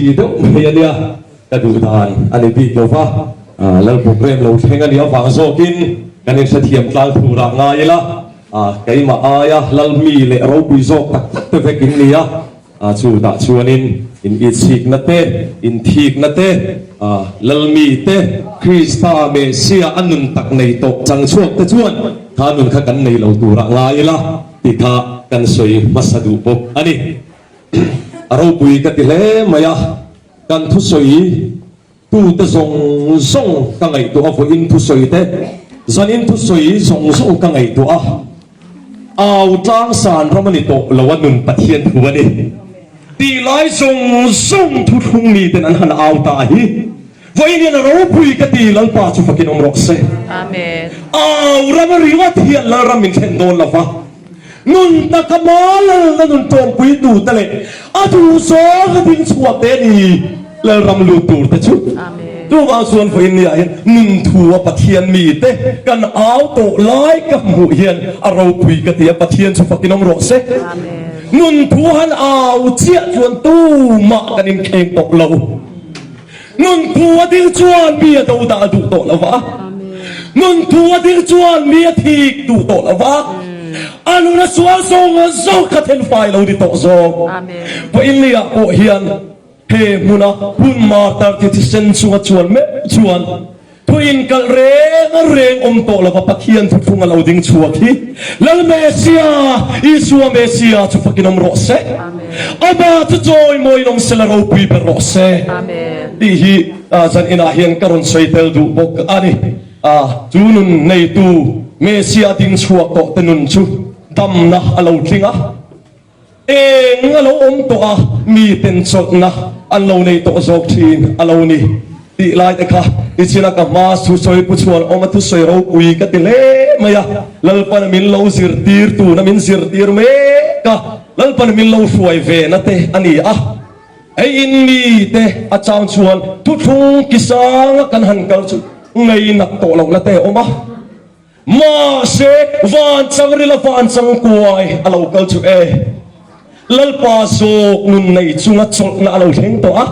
thi deuh mai a nia, ka duh dan a ni bik lo va, Lal program lo thleng a nih avang zawkin kan inhrethiam tlang thurah ngai ila, keimah aia Lal mi leh ropui zawk tak tak te vek in ni a. A chutah chuanin in itchhikna te, inthikna te, Lalmi te, Krista Messiah a nun tak nei tawh chang chhuak te chuan kha nun kha kan nei lo turah ngai ila tih kha kan sawi hmasa duh bawk a ni. A ropui ka ti hle mai a, kan thusawi tute zawng zawng ka ngaihtuah a, vawiin thusawi te, zanin thusawi zawng zawng ka ngaihtuah a, au tlang san ram a ni tawh lo a nun Pathian thu a ni tih lai zawng zawng thuthlung miten an han au ta hi vawiin hian a ropui ka ti Lalpa chu fakin awm rawh se. Au ram a ringawt hian Lalram min thlen dawn lo va, nun taka Lalna nun tawmpui tute leh a duh zawng a ding chhuah te a ni. Lalram lut tur te chu chuvang chuan vawiin ni ah hian nun thu a Pathian mi te kan au tawh lai ka hmuh hian a ropui ka ti a, Pathian chu fakin awm rawh se. Nun thu han au chiah chuan tumah kan inkheng tawh lo. Nun thu a dil chuan mi a do dah duh tawh lo va, nun thu a dil chuan mi a thik duh tawh lo va, a nun a sual zawng zawng kha thenfai lo ni tawh zawk. Vawiin ni ah pawh hian He hmuna hun martar ti thisen chunga chuan meuh chuan thu inkalh reng reng awm tawh lova Pathian thuthlung a lo ding chhuak hi Lal Mesia, Isua Mesia chu fakin awm rawh se. Amah chu chawimawiin awm sela ropui ber rawh se tih hi zan inah hian ka rawn sawi tel duh bawk a ni. Chu nun neitu Mesia ding chhuak tawh te nun chu damna a lo tling a. Eng a lo awm tawh a, miten chawlhna an lo nei tawh zawk thin a lo ni tih lai te kha nichina ka hma thusawi pu chhuan awm a thusawi ropui ka ti hle mai a, Lalpana min lo zirtir tuna min zirtir mek a, Lalpana min lo hruai ve na te a ni a, hei in mi te a chang chuan thuthlung ki sanga kan han kal chu ngainak tawh loh na te a awm a. Mahse, van chang rila van chang kuai a lo kal chu e. Lalpa zawk nun nei chunga chawlhna a lo thleng tawh a.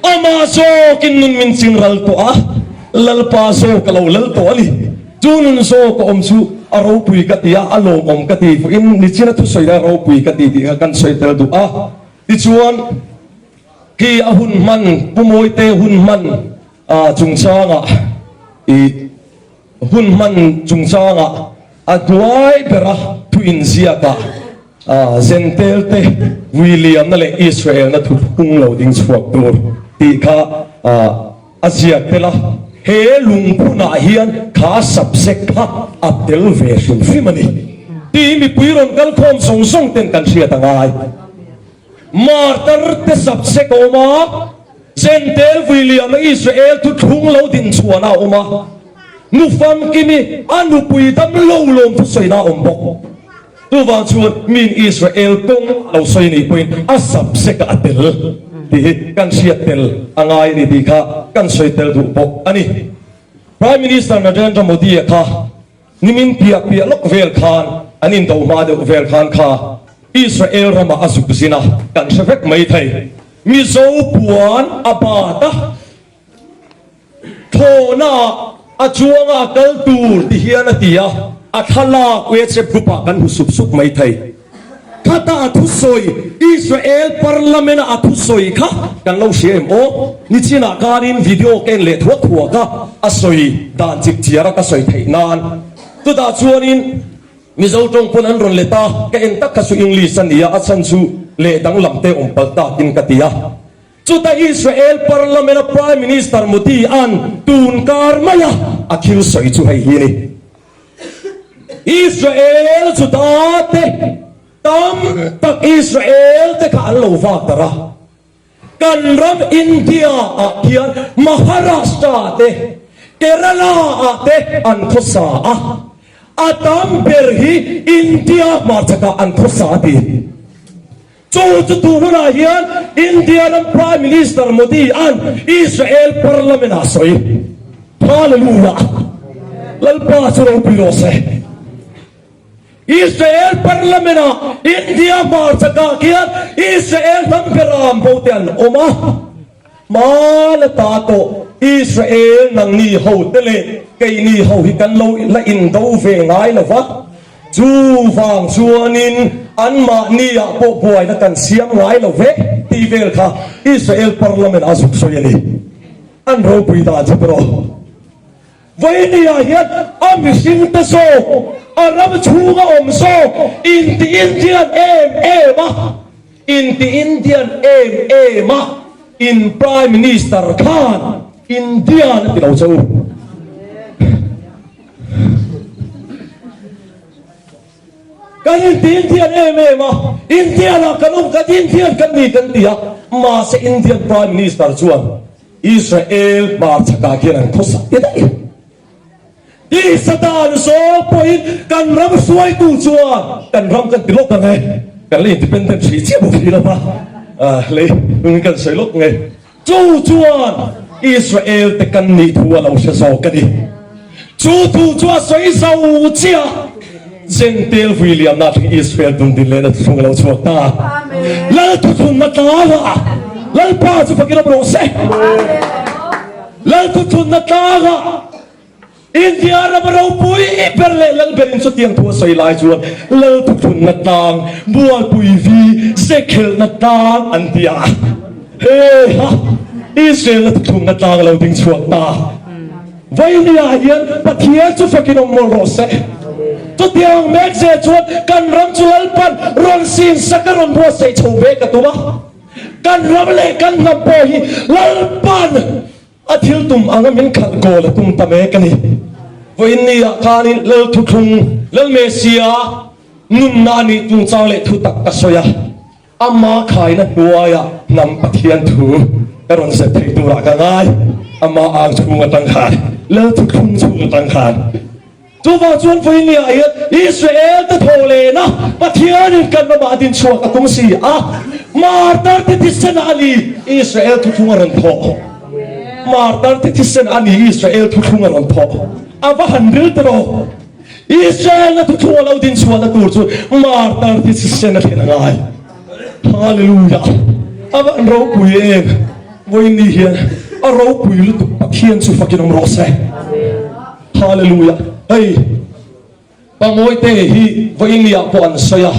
Amah zawkin nun min chin ral tawh a, Lalpa zawk a lo lal tawh a ni. Chu nun zawk a awm chu a ropui ka ti a, a lawmawm ka ti. Fuhin nichina thusawi a ropui ka ti tih kha kan sawi tel duh a. Tichuan, khi a hun hman, Pu Mawite hun hman, A chungchangah i hun hman chungchangah a hnuai bera thu inziakah Zentelte Williamna leh Israelna thu phung lo ding chhuak tur tih kha a ziak tel a. He lungphunah hian kha subject kha a tel ve hrim hrim a ni tih mipui rawn kal khawm zawng zawng ten kan hriat a ngai. Martar te subject a awm a. Zentel William-a Israel thuthlung lo din chhuan a awm a, nu famkimi a nupui dam lo lawm thusawiin a awm bawk. Chuvang chuan miin Israel kawng a lo sawi nih pawhin a subject ah a tel tih hi kan hriat tel a ngai a ni tih kha kan sawi tel duh bawk a ni. Prime Minister Narendra Modi-a kha Nimin piah piah lawk vel khan an indo hma deuh vel khan kha Israel ramah a zuk zin a, kan hre vek mai thei. Mizo puan a bat a, thlawhna ah a chuanga a kal tur ti hian a ti a, a thlalak WhatsApp group ah kan hmu sup sup mai thei. Khata a thusawi, Israel Parliament-a a thusawi kha kan lo hria em aw? Nichinah kanin video ka en leh thuak thuak a, a sawi dan chip chiara ka sawi theih nan. Chutah chuanin Mizo tawng pawn an rawn let a, ka en tak kha chu English a nia, a chhan chu leh danglam te awm palh takin ka ti a. Chutah Israel Parliament-a Prime Minister Modi-a'n tun kar maia a thil sawi chu hei hi a ni. Israel Juda te tam tak Israel te kha an lo vak darh a, kan ram India ah hian Maharashtra te Kerala ah te an khawsa a, a tam ber hi India hmarchhakah an khawsa a ti. Chu chu tu hunah hian India ram Prime Minister Modi an Israel Parliament ah sawi. Hallelujah! Lalpa chu ropui rawh se. Israel Parliament ah India hmarchak ah khian Israel hnam beram bo te an awm a, hman a ta tawh Israel nangni ho te leh keini ho hi kan lo la indo ve ngai lo va, chuvang chuanin anmahni ah pawh buaina kan siam ngai lo ve tih vel kha Israel Parliament ah zuk sawi a ni. An ropui dan chu tawh. Vawinia hian a mihring te zawk, a ram chhunga awm zawk inti Indian em em a, inti Indian em em a, in Prime Minister khan Indian a ti lo che u. Kan inti Indian em em a, Indian ah kan awm, kan Indian kan ni kan ti a, mahse Indian Prime Minister chuan Israel hmarchhakah khian an khawsak te daih. Tisa dan zawng pawhin kan ram hruaitu chuan kan ram kan ti lawk ang e, kan la independent hrih chiah bawk si lo va, lei nungin kan sawi lawk ang e. Chu chuan Israel te kan nih thu a lo hre zawk a ni. Chu thu chu a sawi zo chiah. Jentail vui liamna atangin Israel dundin lehna thuthlung a lo chhuak ta. Lal thuthlunna tlangah Lalpa chu fakin awm rawh se. Lal thuthlunna tlangah India rama ropui ber leh lal berin chutiang thu a sawi lai chuan Lal thuthlunna tlang Bualpui vi Zekhelna tlang an ti a. Heiha Israel la thuthlunna tlang a lo ding chhuak ta. Vawinia hian Pathian chu fakin awm mawlh rawh se. Chutiang mek ze chuan kan ram chu Lalpan rawn sin sak a rawn buatsaih chho ve ka tum a. Kan ram leh kan hnam pawh hi Lalpan a thil tum anga min khalh goal a tum ta mek a ni. Vawinia khanin Lal Thuthlung, Lal Mesia nunna a nih chungchang leh thu tak ka sawi a. Ama khaina hnuaia hnam Pathian thu ka rawn zet thei turah ka ngai. Ama ang chhung atang khan, Lal thuthlung chhung atang khan. Chuvang chuan vawinia hian Israel te thaw lena Pathianin kan ramah a din chhuak a tum si a, Martar te thisen a ni Israel thuthlung a rawn thawh. Martar te thisen a ni Israel thuthlung a rawn thawh. A va han ril ta rawh. Israel-na thuthlung a lo din chhuahna tur chu martar thi thisen a thlen a ngai. Hallelujah! A van ropui em! Vawiin hian a ropui lutuk Pathian chu fakin awm rawh se. Hallelujah! Hei, Pa Mawite hi vawiin ni ah pawh an sawi a,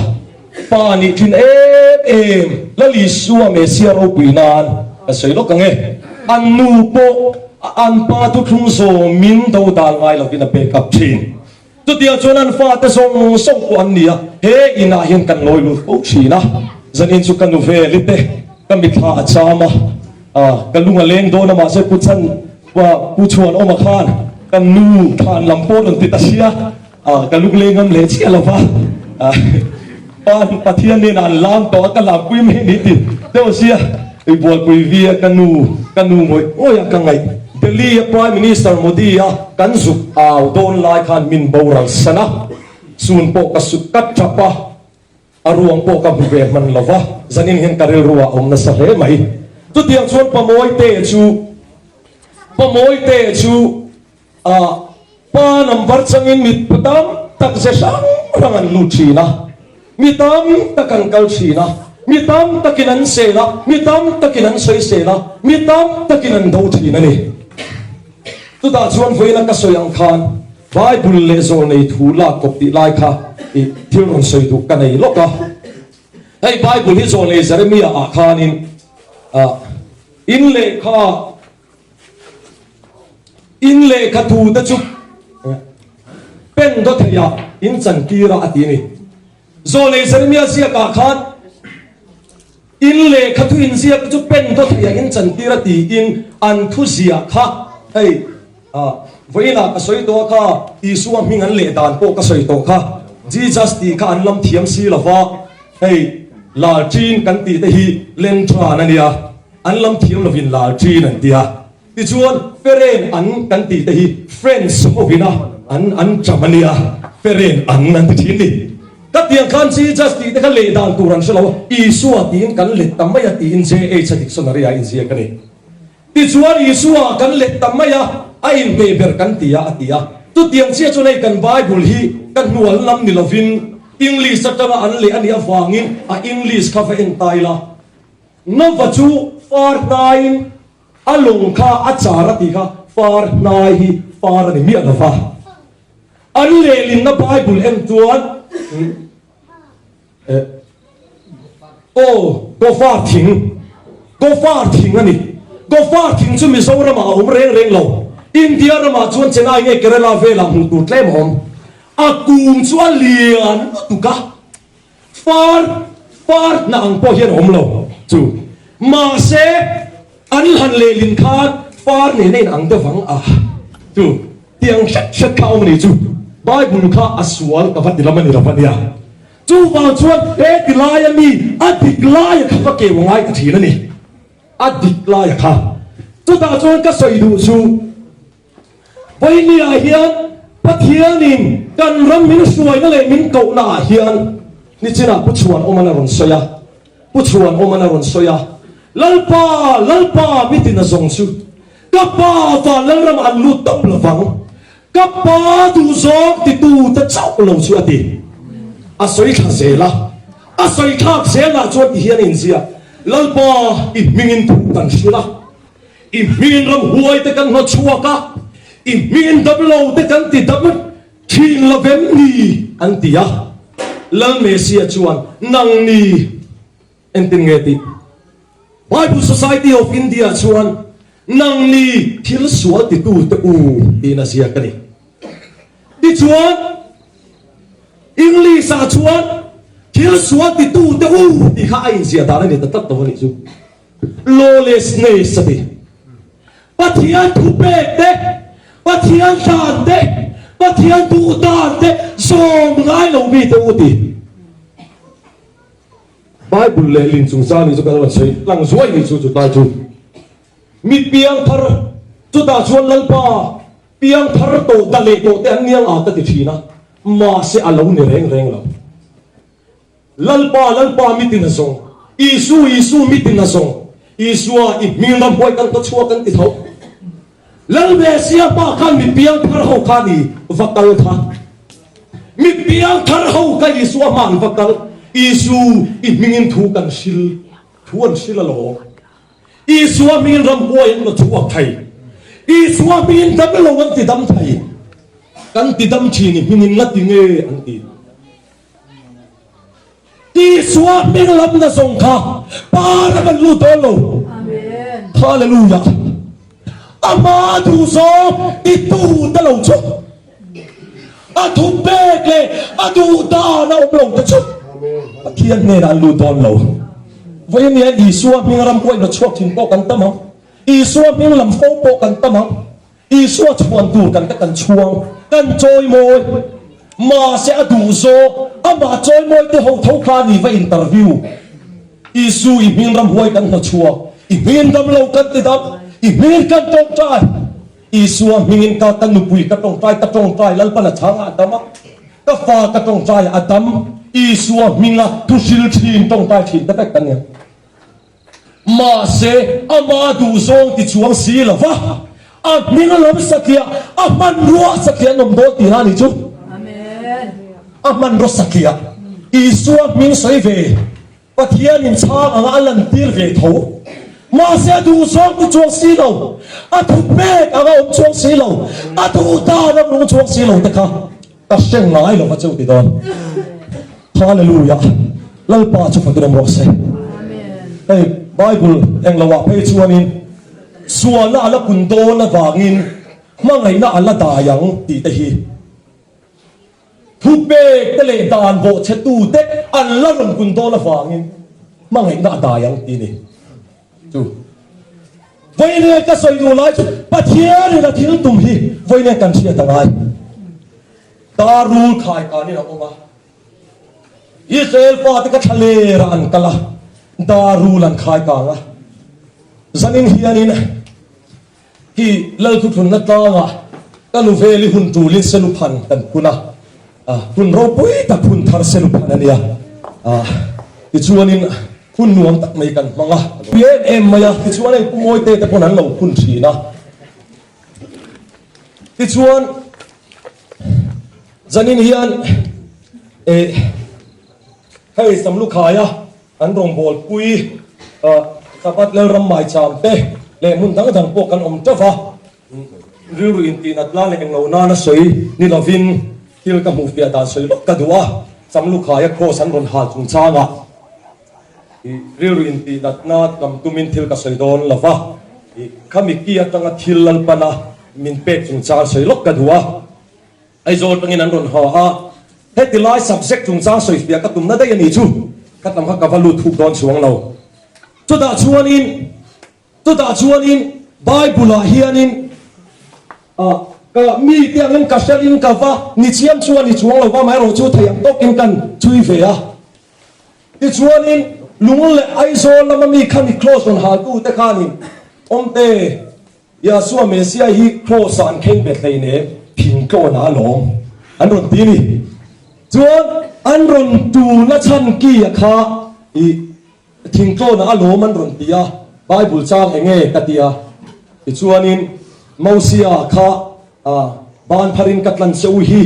Pa nih tlin em em Lal Isua Messiah ropui nan ka sawi lawk ang e. An nu pawh an pa thuthlung zawmin do dal ngai lovin a back up thin. Chutiang chuan an fate zawng zawng pawh an ni a, he inah hian kan lawi lut fo thin a. Zanin chu ka nu veli te ka mitthla a cham a, ka lung a leng dawn a mahse Pu Chan Pu Chhuanawma khan kan nu thlan lam pawh rawn ti ta sia. Ka lungleng ngam leh chiah lo va, Pa Pathian nen an lam tawh a, ka lampui mai ni ti deuh sia, i bualpui vi a ka nu, ka nu ngawih ngawih a ka ngaih. Delhi a Prime Minister Modi a kan zuk au dawn lai khan min boral san a, chun pawh ka sut kat tap a, a ruang pawh ka hmu ve hman lo va, zanin hian ka rilru ah awm nasa hle mai. Chutiang chuan Pamawite chu, Pamawite chu, A pa number changin mi tam tak ze hrang hrang an lut thin a, mi tam tak an kal thin a, mi tam takin an sel a, mi tam takin an sawisel a, mi tam takin an do thin a ni. Chutah chuan vawiina ka sawi ang khan Bible leh zawlnei thu lak kawp tih lai kha i thil rawn sawi duh ka nei lawk a. Hei Bible hi zawlnei Jeremiah ah khanin in lehkha In lehkha thu te chu pen daw thei ah in chan tir a a ti a ni. Zawlei Jeremia ziak ah khan in lehkha thu in ziak te chu pen daw thei ah in chan tir a tiin an thu ziah kha hei vawiin ah ka sawi tawh a kha Isua hming an leh dan pawh ka sawi tawh kha Jesus tih kha an lam thiam si lo va hei Lalṭin kan tih te hi Lentran a nia. An lam thiam lovin lal ṭin an ti a, tichuan Feren an kan tih te hi French hovin a an an ṭam a nia, Feren an an ti ṭhin ni. Ka tiang khan Jesus tih te kha leh dan tur an hre lo a, Isua tiin kan let ta mai a tiin JH a dictionary ah a inziak a ni. Tichuan Isua kan let ta mai a, a inhmeh ber kan ti a a ti a. Chutiang chiah chuan hei kan Bible hi ka hnual lam ni lovin. English atanga an leh a nih avangin a English kha va en ta ila. Nova chu far hnaiin a lawng kha a char a tih kha far hnai hi far a ni miah lo va. An lehlinna Bible en chuan eh aw gofar thing gofar thing a ni. Gofar thing chu Mizoramah a awm reng reng lo. India ramah chuan Chennai nge Kerala velah hmuh tur tlem a awm. A kung chu a lian lutuk a. Far far hna ang pawh hian a awm lo chu. Mahse an han lehlin khan far nen a inang deuh ang a chu. Tiang hret hret kha a awm a ni chu. Bible kha a sual ka va ti lam a ni lo va nia. Chuvang chuan he ti laia mi a dik laia kha va keu a ngai ta thin a ni. A dik laia kha. Chutah chuan ka sawi duh chu. Vawinia hian Pathianin kan ram min hruaina leh min kohna ah hian nichinah Pu Chhuanawman a rawn sawi a, Pu Chhuanawman a rawn sawi a, Lalpa, Lalpa mi tina zawng chu ka Pa van Lalramah an lut tawp lovang, ka Pa duhzawng titu te chauh lo chu a ti. A sawi thla zel a, a sawi thlak zelah chuan ti hian a inziak, Lalpa i hmingin thu kan hrilh a, I hmingin ramhuai te kan hnawchhuak a, i hmingin damlo te kan ti dam thin lo vem ni? an ti a. Lal Messia chuan, Nang ni, entin nge tih? Bible Society of India chuan, Nang ni thil sual titu te u tiin a ziak a ni. Tichuan, English ah chuan thil sual titu te u tih kha a inziah dan a ni ta tlat lo a nih chu. Lawlessness a ti. Pathian thupek te, Pathian dan te, Pathian duh dan te zawm ngai lo mi te u ti. Bible lehlin chungchang ni chu kan rawn sawi lang zuai ni chu chutlai chu. Mi piang thar chutah chuan Lalpa piang thar tawh da leh tawh te an niang a ka ti thin a, mahse a lo ni reng reng lo. Lalpa, Lalpa mi tin a zawng. Isu, Isu mi tin a zawng. Isua, i hming ramhuai kan ka chhuak an ti tho. Lal Mesia pa khan mi piang thar ho kha ni va kal kha. Mi piang thar ho kha Isua hma an va kal. Isu, i hmingin thu kan hril, thu an hril alawm. Isua hmingin ramhuai an la chhuak thei. Isua hmingin dam lo an ti dam thei. Kan ti dam thin i hmingin la ti nge an ti. Isua hming lamna zawng kha Pa ram an lut dawn lo. Hallelujah. Ama duh zawng titu te lo chu a thu pek leh a duh dan a awm lo te chu Pathian hnenah an lut dawn lo. Vawiin hian Isua hming ram pawhin rawn chhuak thin pawh kan tam ang. Isua hming lam fo pawh kan tam ang. Isua chhuan tur kan te kan chhuang, kan chawimawi. Mahse a duh zawk, amah chawimawi te ho tho kha ni va interview. Isu i hming ramhuai kan hnawchhuak, i hmingin damlo kan ti dam, i hmingin kan tawngtai. Isua hmingin ka ka nupui ka tawngtai, ka tawngtai Lalpan a chhang a dam a, ka fa ka tawngtai a dam. Isua hminga thuhril thin tawngtai thin te vek kan ni. Mahse, ama duhzawng ti chuang si lo va, a hming lam satliah, a hmanrua satliah an awm dawn tihna a nih chu. A hmanraw satliah, Isua hming sawi ve, Pathianin chhang anga a lantir ve tho. Mahse, a duhzawng ti chuang si lo, a thupek anga awm chuang si lo, a duh dan a nung chuang si lo te kha ka hre ngai lo va cheu ti dawn. Hallelujah! Lalpa chu fakin awm rawh se. Hei Bible eng lo ah phei chuanin sualna a la kun dawn avangin hmangaihna a la dai ang tih te hi thupek te leh dan bawhchhe tu te an la rawn kun dawn avangin hmangaihna a dai ang tih ni. Chu vawiin ka sawi duh lai chu Pathianin a thil tum hi vawiin kan hriat a ngai. Darul khai kanin a awm a. Israel fate ka thlaler ah an kal a, Darul an khai kang a. Zanin hianin hi Lalthuthunna tlangah ka nuveli hun tulin Seluphan kan phun a, hun ropui tak hun thar Seluphan a nia. Tichuanin hun nuam tak mai kan hmang a, pui em em mai a, tichuan hei Pu Mawite te pawn an lo phun thin a. Tichuan zanin hian eh. Hei Samlukhaia an rawngbawlpui Sabat Lalram Maicham te leh hmun dang dang pawh kan awm teuh va, rilru intihnat nan leh englo nana sawi ni lovin thil ka hmuhfiah dan sawi lawk ka duh a, Samlukhaia kraws an rawn hal chungchangah rilru intihnatna lam tumin thil ka sawi dawn lo va, khami ki atanga thil Lalpana min pek chungchang sawi lawk ka duh a. Aizawl tangin an rawn haw a, heti lai subject chungchang sawifiah ka tumna daih a nih chu, ka tam kha ka va lut thuk dawn chuang lo. Chutah chuanin, chutah chuanin Bible-ah hianin ah ka mite angin ka hrelhin ka va ni chiam chu a ni chuang lo va, amaherawh chu thei ang tawkin kan chhui ve a. Tichuanin lung leh Aizawl lama mi kha mi close rawn haltute khanin awmte, Yahshua Messiah hi Kraws ah an khen bet hleinem, thingtlawn ah a lawm an rawn ti ni. Chuan an rawn tuna chhan ki a kha i thingtlawn ah a lawm an rawn ti a, Bible chang enge ka ti a. Tichuanin Mosia kha ban pharin ka tlan che u hi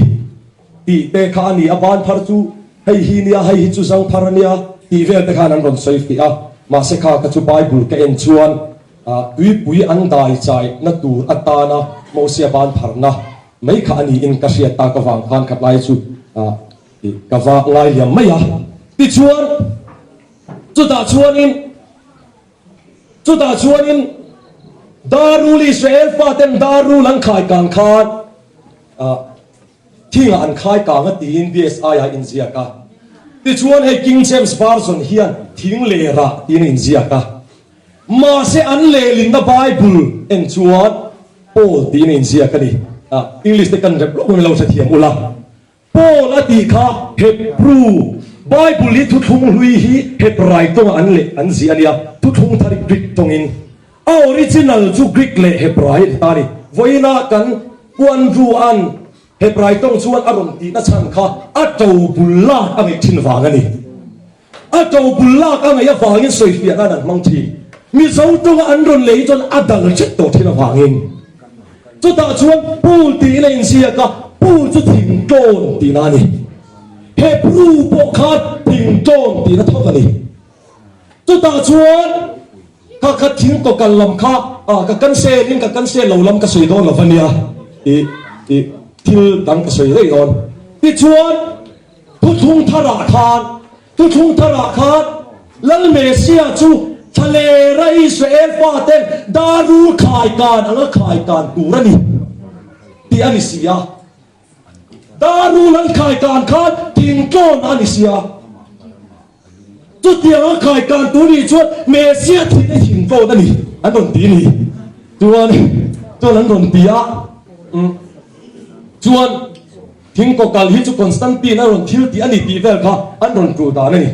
tih te kha a ni a, ban phar chu hei hi nia, hei hi chu zang phar a nia tih vel te khan an rawn sawi fih a. Mahse kha ka chu Bible ka en chuan Tuipui an dai chai na tur atana Mosia ban pharna mai kha a niin ka hriat tak avang khan khatlai chu ka va ngai liam mai a. Tichuan, chutah chuanin, chutah chuanin Darul Israel faten Darul an khai kang khan Thingah an khai kang a tiin BSI ah inziak a. Tichuan hei King James Version hian thing leh rah tiin a inziak a. Mahse an lehlinna Bible en chuan Paul tiin a inziak a ni. English te kan rep lawk mai lo hrethiam ula. Paul a tih kha Hebrew Bible hi thuthlung hlui hi Hebrai tawnga an leh an ziah a nia, thuthlung thar hi Greek tawngin. A original chu Greek leh Hebrai a ni ta a ni. Vawiinah kan Puanrua'n Hebrai tawng chuan a rawn tihna chhan kha a to bul lak a ngaih thin vang a ni. A to bul lak a ngaih avangin sawifiah nan an hmang thin. Mizo tawnga an rawn lei chuan a dal hret tawh thin avangin. Chutah chuan Pool tiin a inziak a, Pool chu thingtlawn tihna a ni. Hebrew pawh khan thingtlawn tihna thawk a ni. Chutah chuan kha kha thil kaw kal lam kha ah ka cancel in ka cancel lo lam ka sawi dawn lo ania tih tih thil dang ka sawi daih dawn. Tichuan thuthlung tharah khan thuthlung tharah khan Lal Messiah chu thlalera Israel faten darul khai kan anga khai kan tur a ni tih a ni si a. Darul an khai kan khan thingtlawn a ni si a. Chutiang a khai kan tur nih chuan Messiah thihna thingtlawn a ni an rawn ti ni. Chuan chuan an rawn ti a, chuan thingkaw kal hi chu Constantine a rawn thil tih a ni tih vel kha an rawn tul dan a ni.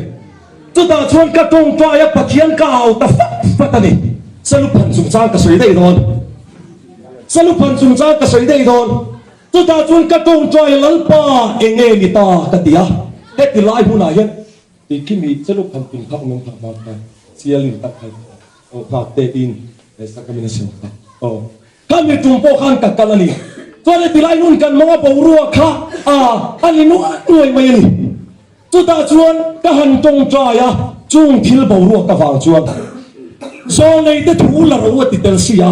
Chutah chuan ka tawngtai a Pathian ka au ta fat fat a ni. Saluphan chungchang ka sawi daih dawn. Saluphan chungchang ka sawi daih dawn. Chutah chuan ka tawngtai Lalpa eng nge ni ta ka ti a, heti lai hunah hian ti khi mi cheluk han tum phak nung phak hma khan chial in tak khan aw nghak te in sakamin a siam kha aw khami tum pawh khan ka kal a ni. Chuan heti lai hun kan hmang a boruak kha a a ni nuai nuai mai a ni. Chutah chuan ka han tawngtai a, chung thil boruak avang chuan zawlneite thu la ro a ti tel si a.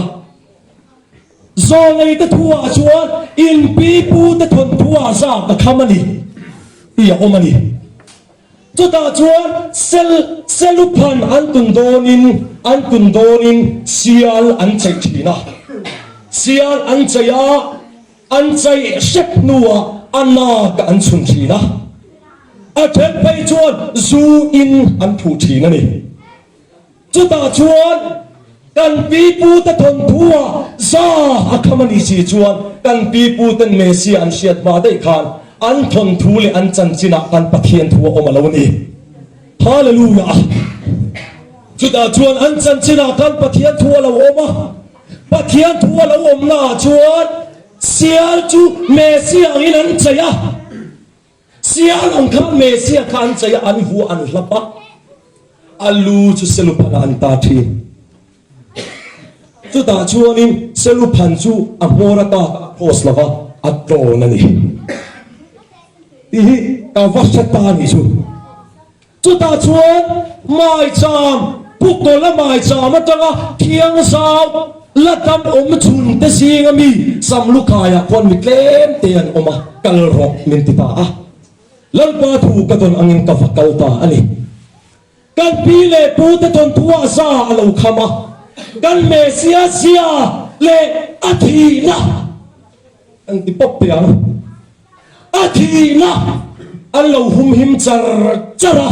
Zawlneite thuah chuan in pipute thawnthuah zat a kham a ni tih a awm a ni. Chutah chuan sel seluphan an tun dawnin an tun dawnin sial an cheih thin a. Sial an cheih a, an cheih hrep hnuah a nak an chhun thin a. A then phei chuan zu in an phuh thin a ni. Chutah chuan kan pipute thawnthuah za a kham a ni si chuan kan piputen Messiah an hriat hma daih khan an thawnthu leh an chanchinah khan Pathian thu a awm a lo ni. Hallelujah! Chutah chuan an chanchinah khan Pathian thu a lo awm a, Pathian thu a lo awmnaah chuan sial chu Messiah angin an chei a. Sial ang khan Messiah kha an chei a, an vua an hlap a, a lu chu Seluphan-ah an ta thin. Chutah chuanin Seluphan chu a hmawr ata a cross lo va, a tlawn a ni. Tih hi ka va hre ta a nih chu. Chutah chuan maicham, Pukawla maicham atanga thiangzau la dam awm chhun te zinga mi Samlukhaiah khuan mi tlem te an awm a, kal rawh min ti ta a. Lalpa thu ka dawn angin ka va kal ta a ni. Kan pi leh pu te thawnthuah za a lo kham a, kan Messiah zia leh a thihna an ti pawp teh ang. A thihna an lo humhim char char a,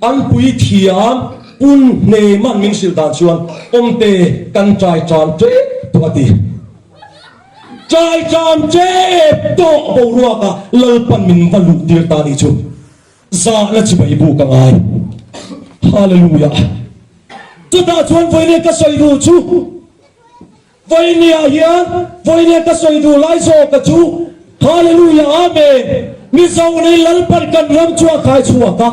an puithiam pun hneman min hrilh dan chuan awmte kan ṭai ṭam ṭep tawh a ti. Ṭai ṭam ṭep tawh boruakah Lalpan min va luh tir ta nih chu. Zahna chibai buk a ngai. Hallelujah. Chutah chuan vawinia ka sawi duh chu, vawinia hian vawinia ka sawi duh lai zawka chu, Hallelujah Amen. Mizo nei Lalpan kan ram chu a khai chhuak a,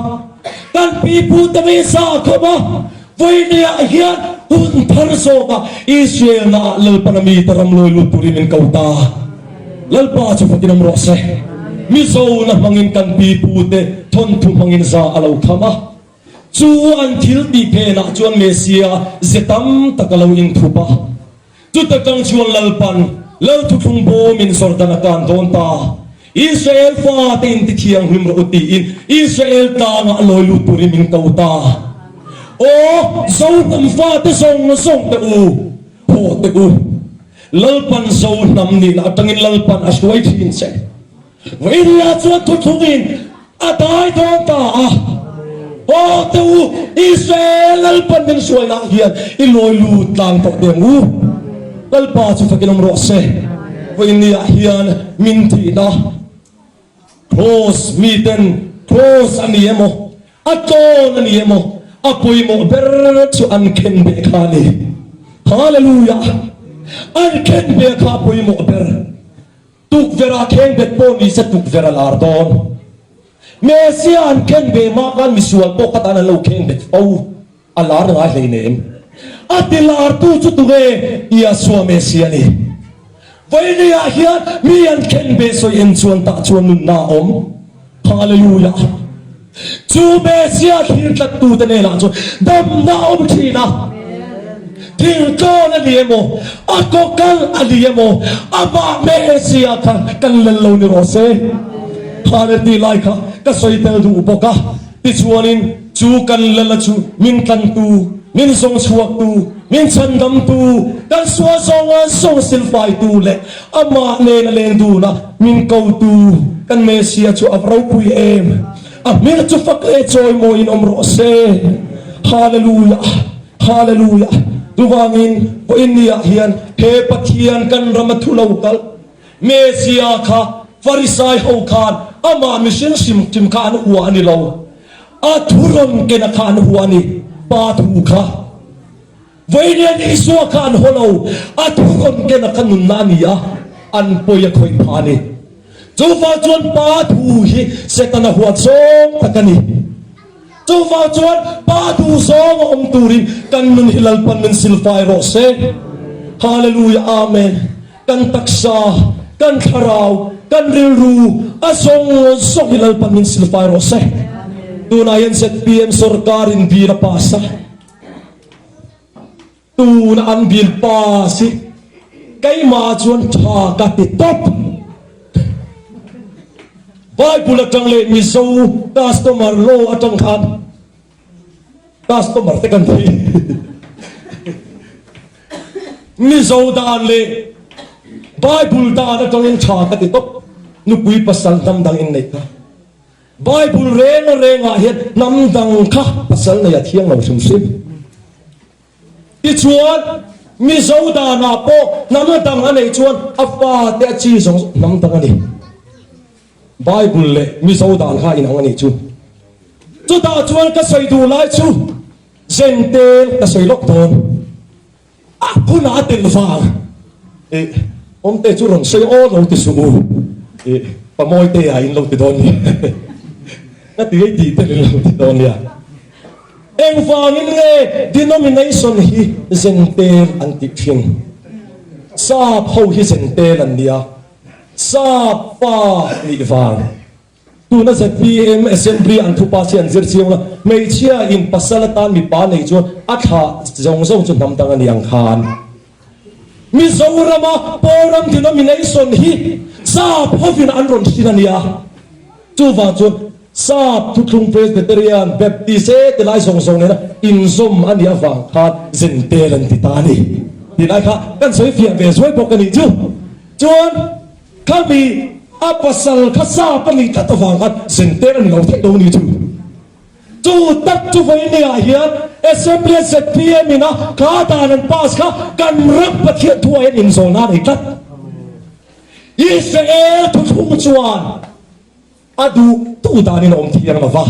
kan pi pu te mai za khawp a, vawinia hian hun thar zawka Israel na ah Lalpan a mite ram lawi lut turin min ko ta. Lalpa chu fakin awm rawh se. Mizo na hmangin kan pi pute thawnthu hmangin za a lo kham a. Chu an thil tih phenah chuan Messia ze tam tak a lo inthup a. Chuta tang chuan Lalpan Lal thuthlung bawmin Jordan a kan dawn ta. Israel fate in ti thianghlim rawh u tiin Israel tlangah a lawi lut turin min ko ta. Aw, Zo hnam fate zawng zawng te u, haw teh u. Lalpan Zo hnam nihna atangin Lalpan a hruai thin che. Vawinia chuan thuthlungin a dai dawn ta a, Aw te u, Israel Lalpan min hruainaah hian i lawi lut tlang tawh teh ang u. Lalpa chu fakin awm rawh se. Vawinia hian min thihna Kraws miten kraws a ni emaw, a tlawn a ni emaw, a pawimawh ber chu an khen beh kha a ni. Hallelujah! An khen beh kha a pawimawh ber. Tukverh-ah kheng bet pawh ni se tukverh a lar dawn. Messiah an khen beh hma khan misual pawh kha tan an lo kheng bet fo. A lar ngai hleinem. A ti lartu chu tunge Yahshua Messiah a ni. Vawinia hian mi an khen ve sawi en chuan tah chuan nunna a awm. Hallelujah. Chu Messiah thlir tlattute hnenah chuan damna a awm thin a. Thingtlawn a ni emaw, a kawkal a ni emaw, amah Messiah kha kan lel lo ni rawh se. Hallelujah tih lai kha ka sawi tel duh bawk a. Tichuanin chu kan Lala chu min tlantu, min zawng chhuaktu, min chhandamtu, kan sual zawnga zawng silfaitu leh amah nena leng duna min kotu kan Messiah chu a va ropui em! A hmel chu fak leh chawimawiin awm rawh se. Hallelujah! Hallelujah! Chuvangin vawiin niah hian he Pathian kan rama thu lo kal, Messia kha Farisai ho khan amah mihring hrim hrim kha an hua a ni lo. A thu rawn kena kha an hua a ni, Pa thu kha. Vawiin Isua kha an haw lo, a thu rawn kena kha nunna a ni a, an pawi a khawih phah a ni. Chuvang chuan Pa thu hi Setana huat zawng tak a ni. Chuvang chuan Pa duhzawng a awm turin kan nun hi Lalpan min silfai rawh se. Hallelujah Amen. Kan taksa, kan thlarau, kan rilru a zawng zawng hi Lalpan min silfai rawh se. Tunah hian zpm sorkarin bill a pass a. Tuna an bill pass hi keimah chuan tha ka ti tawp. Bible atang leh Mizo customer law atang khan Customer te kan thei. Mizo dan leh Bible dan atangin tha ka ti tawp. Nupui pasal hnam dang in neih kha. Bible reng rengah hian hnam dang kha pasal nei a thiang lo hrim hrim. Tichuan Mizo danah pawh hnam dang a neih chuan a fate a chi zawng hnam dang a ni. Bible leh Mizo dan kha inang a nih chu. Chutah chuan ka sawi duh lai chu Zentel ka sawi lawk dawn. A hunah a tel vang. Ih, awmte chu rawn sawi aw lo ti suh u. Ih, Pamawite ah in lo ti dawn nia. Ka ti ei tih tel in lo ti dawn nia. Engvangin nge denomination hi Zentel an tih thin? Sap ho hi Zentel an nia. Sap pa nih vang. Tuna zpm Assembly an thupa si an zir chiang la, hmeichhia in pasal atan mipa nei chuan a thlah zawng zawng chu hnam dang a ni ang khan. Mizorama Pawlram denomination hi Sap hovin an rawn hrin a nia. Chuvang chuan Sap thuthlung Presbyterian, Baptist e ti lai zawng zawng nena inzawm a nih avang khan Zentel an ti ta a ni. Ti lai kha kan sawi fiah ve zuai bawk a nih chu. Chuan khami a pasal kha Sap a nih tlat avang khan Zentel a ni lo theih lo a nih chu. Chu tak chu vawinia hian Assembly a zpm in a kha dan an pass kha kan ram Pathian thu ah hian inzawlna a nei tlat. Israel thuthlung chuan a duh duh danin a awm thiang lo va,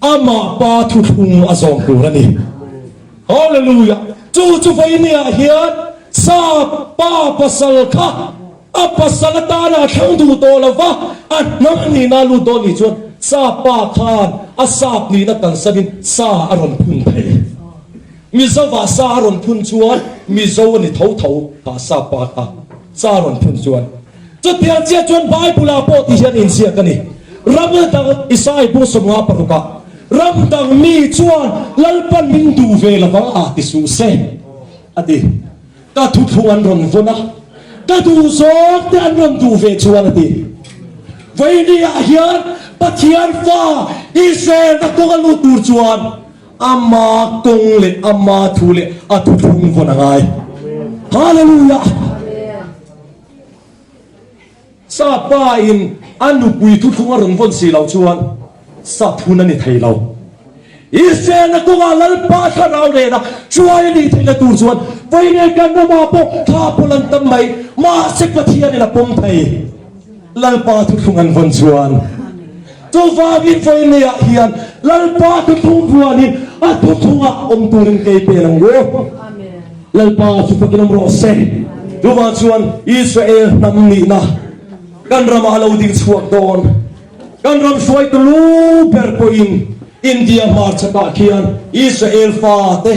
amah pa thuthlung a zawm tur a ni. Hallelujah! Chu chu vawinia hian Sap pa pasal kha A pasal atana a thlang duh tawh lo va, a hnam nihna a lut dawn nih chuan sa pa khan a sap nihna kalsanin sa a rawn phun thei. Mizovah sa a rawn phun chuan Mizo a ni tho tho kha sa pa kha sa a rawn phun chuan. Chutiang chiah chuan Bible-ah pawh ti hian inziak a ni. Ram dang Isaiah bung 56 ah, Ram dang mi chuan Lalpan min duh ve lo vang a ti suh se a ti. Ka thuthlung an rawn vawn a, ka duh zawk te an rawn duh ve chuan a ti. Vawinia hian Pathian fa Israel-na kawng a lut tur chuan ama kawng leh ama thu leh a thuthlung vawn a ngai. Hallelujah! Sa pa in a nupui thuthlung a rawn vawn si loh chuan sa phun a ni thei lo. Israel-na kawngah Lalpa thlarau nena hruai a nih theihna tur chuan vawiin kan ramah pawh thla pawl an tam mai, mahse Pathianin a pawm thei. Lalpa thuthlung an vawn chuan chuvangin vawiinah hian Lalpa thuthlung vuanin a thuthlungah awm turin kei pen ang u. Lalpa chu fakin awm rawh se. Chuvang chuan Israel hnam nihna kan ramah a lo ding chhuak dawn. Kan ram hruaitu lu ber pawhin India hmarchhakah khian Israel fate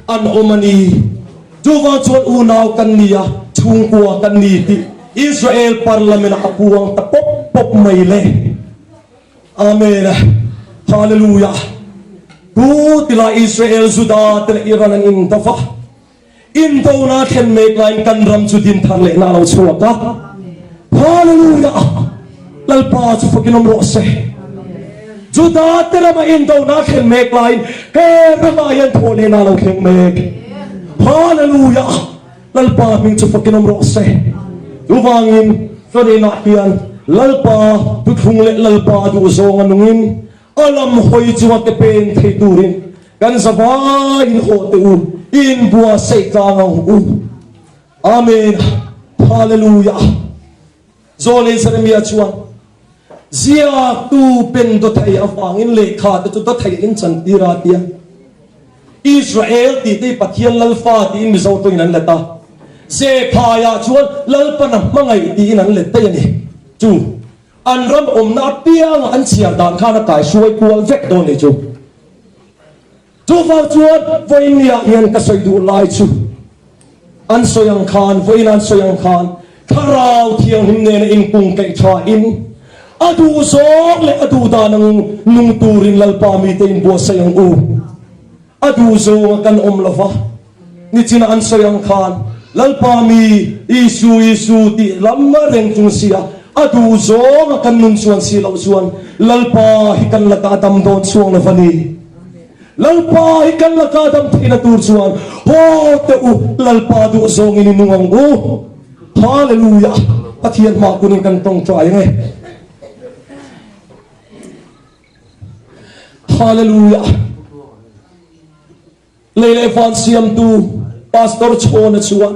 an awm a ni. Chuvang chuan unau kan ni a, chhungkua kan ni tih Israel parliament ah a puang ta pawp pawp mai le. Amen. Hallelujah. Tu tilai Israel, Juda te leh Iran an indo va. Indona thlen mek laiin kan ram chu din thar lehna a lo chhuak a. Hallelujah. Lalpa chu fakin awm rawh se. Juda te rama indona thlen mek laiin he ramah hian thawh lehna a lo thleng mek. Hallelujah. Lalpa hming chu fakin awm rawh se. Chuvangin Fadinah hian Lalpa thuthlung leh Lalpa duhzawng a nungin a lam hawi chunga ke pen thei turin kan zavaiin hawh teh u, i inbuatsaih tlang ang u. Amen. Hallelujah. Zawlei Jeremia chuan, Ziaktu pen dawthei avangin lehkha te chu dawthei in chantir a tia. Israel tih te hi Pathian Lalfa tiin Mizo tawngin an let a. Zephaiah chuan Lalpan a hmangaih tiin an let daih a ni. Chu an ram awmna apiangah an chhiar dan khan a kaihruai kual vek dawn ni chu. Chuvang chuan vawiinniah hian ka sawi duh lai chu an sawi ang khan, vawiin an sawi ang khan Thlarau Thianghlim nena inkungkaih thain a duh zawng leh a duh dan ang nung turin Lalpa mite inbuatsaih ang u. A duh zawnga kan awm lo va, nichina an sawi ang khan Lalpa mi Isu Isu tih lam reng chung sia a duh zawnga kan nun chuan si loh chuan Lalpa hi kan lakah a dam dawn chhuang lo va ni. Lalpa hi kan laka dam theihna tur chuan haw teh u, Lalpa duh zawngin i nung ang u. Hallelujah! Pathian hmah kunin kan tawngtai ang e. Hallelujah! Lei leh van siamtu Pastor Chhawna chuan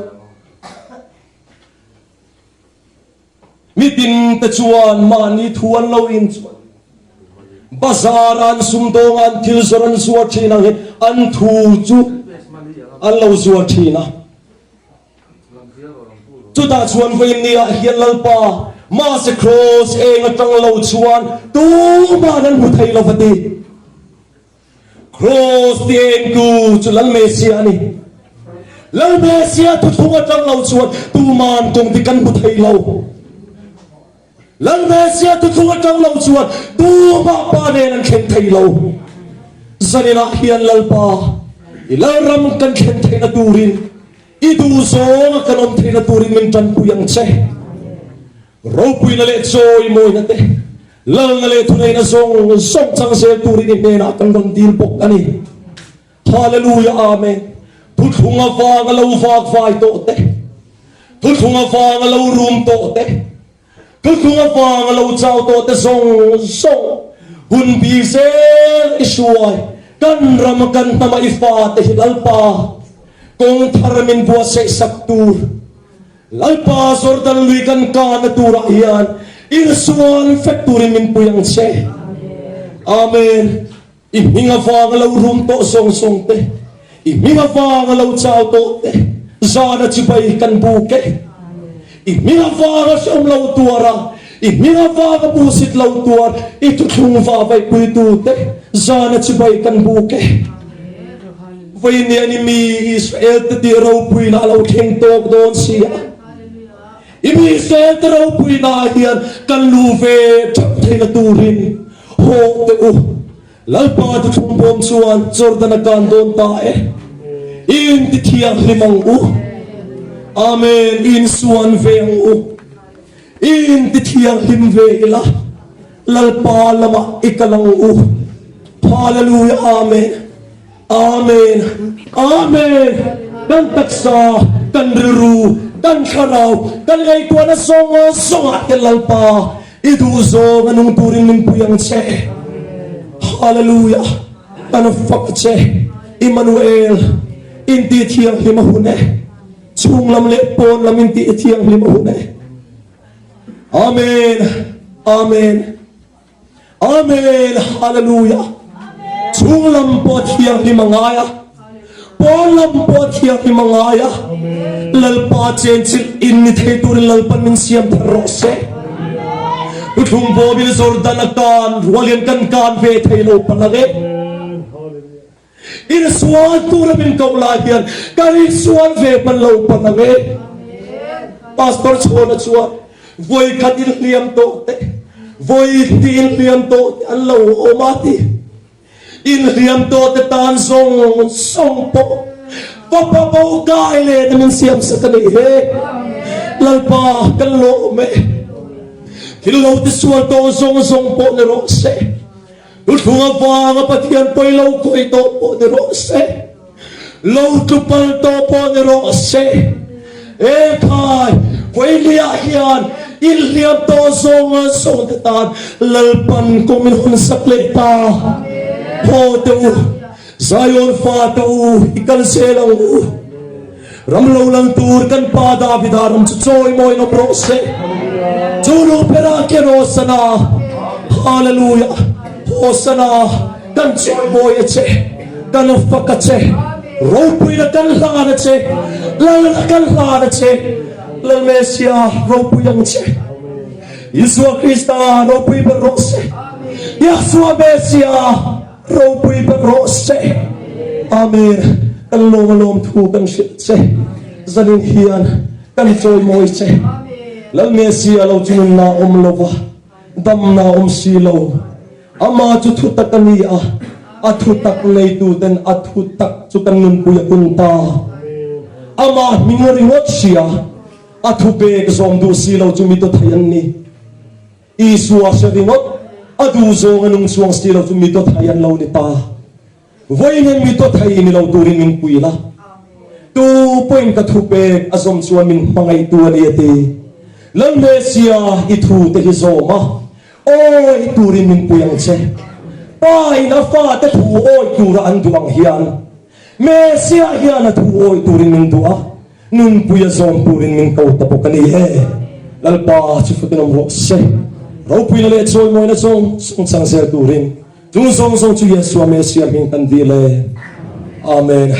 Mitin te chuan mahni thu an lo in chuan bazar an sumdawng an thil zawrh an zuar thin ang hi an thu chu an lo zuar thin a. Chutah chuan vawiin niah hian Lalpa mahse kraws eng atang lo chuan tuman an hmu thei lo va ti. Kraws tiengtu chu Lal Mesia a ni. Lal Mesia thuthlung atang lo chuan tuman kawng dik kan hmu thei lo. Lal Messiah thuthlung atang lo chuan tumah Pa nen an thleng thei lo. Zaninah hian Lalpa, i Lalram kan thlen theihna turin, i duhzawnga kan awm theihna turin min tanpui ang che. Ropuina leh chawimawina te, Lalna leh thuneihna zawng zawng chang zel turin i hnenah kan rawn dil bawk a ni. Hallelujah Amen. Thuthlung avanga lo vak vai tawh te, thuthlung avanga lo rum tawh te, thuthlung avanga lo chau tawh te zawng zawng hun bi zel i hruai kan ram kan hnama i fate hi Lalpa kawng thar min buatsaih sak tur Lalpa Jordan lui kan kahna turah hian insual fek turin min pui ang che. Amen. I hming avanga lo rum tawh zawng zawng te, i hming avanga lo chau tawh te, zana chibai kan buk e. I hming avanga hrehawm lo tuar a, i hming avanga buhsit lo tuar, i thuthlung vahvaihpuitu te, zana chibai kan buk e. Vawinia ni mi Israel te tih ropuina a lo thleng tawk dawn si a. I mi Israel te ropuina ah hian kan lu ve theuh theihna turin haw teh u. Lalpa thuthlung bawm chuan Jordan a kan dawn ta e. I inti thianghlim ang u. Amen. I insuan ve ang u. I inti thianghlim ve ila. Lalpa lamah i kal ang u. Hallelujah Amen. Amen Amen Kan taksa kan rilru kan thlarau kan ngaihtuahna zawng zawngah te Lalpa i duh zawng a nung turin min pui ang che Hallelujah kan fak a che Immanuel inti thianghlim a hun e chhunglam leh pawnlam inti thianghlim a hun e Amen Amen Amen Hallelujah Chhung lam pawh thianghlim a ngai a pawn lam pawh thianghlim a ngai a Lalpa chenchilh in ni thei turin Lalpan min siam thar rawh se Thuthlung bawmin Jordan a kan rualin kan kan ve thei lo palh ang e. Insual tura min koh lai hian kan insual ve hman lo palh ang e. Pastor Chhuana chuan vawi khat inhliam tawh te, vawi hnih inhliam tawh te an lo awm a ti. Inhliam tawh te tan zawng zawng pawh fapa bo kai leh te min siam sak a nih he. Lalpa kan lawm e. Thil lo tisual tawh zawng zawng pawh ni rawh se. Thuthlung avanga Pathian pawi lo khawih tawh pawh ni rawh se, lo tlu pal tawh pawh ni rawh se, he khai Vawilia hian inhliam tawh zawnga zawngte tan Lalpan kawng min hawn sak leh ta. Haw teh u, Zion fate u, i kal zel ang u. Ram lo lang tur kan pa Davida ram chu chawimawiin awm rawh se. Chu nu berah khian Hosana, Hallelujah, Hosana, kan chawimawi a che, kan fak a che, ropuina kan hlan a che, Lalna kan hlan a che, Lal Messiah ropui ang che. Isua Krista ropui ber rawh se. Yahshua Messiah. Ropui ber rawh se. Amen. Kan lawm a lawm thu kan hrilh che. Zanin hian kan chawimawi che. Lal Messia lo chu nunna awm lova, damna awm si lo. Ama chu thutak a ni a, a thutak neituten a thutak chu kan nunpui a kun ta. Ama hming ringawt hria, a thupek zawm duh si lo chu mi dawthei an ni. Isua hre ringawt, a duh zawng a nung chuang si lo chu mi dawthai an lo ni ta. Vawiin mi dawthai ni lo turin min pui la. Tu pawhin ka thu pek a zawm chuan min hmangaihtu a ni a ti. Lal Mesia i thu te hi zawm a, awi turin min pui ang che. Pa in a fate thu awi tura an duh ang hian Mesia hian a thu awi turin min duh a. Nunpui a zawm turin min ko ta bawk a ni e. Lalpa chu fakin awm rawh se. Ropuina leh chawimawina zawng zawng chang zel turin chung zawng zawng chu Yeshua Messiah hming kan dil e. Amen.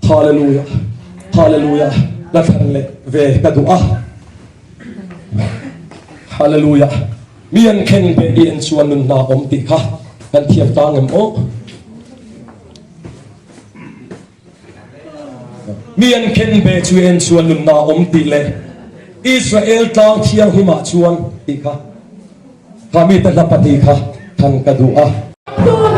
Hallelujah. Hallelujah. La thlan leh ve ka duh a. Hallelujah. Mi an khen beh i en chuan nun hna awm tih kha kan thiam tang em aw. Mi an khen ve chu en chuan nunna a awm tih leh Israel tlang thianghlimah chuan tih kha. Kha mite hla pati kha than ka duh a.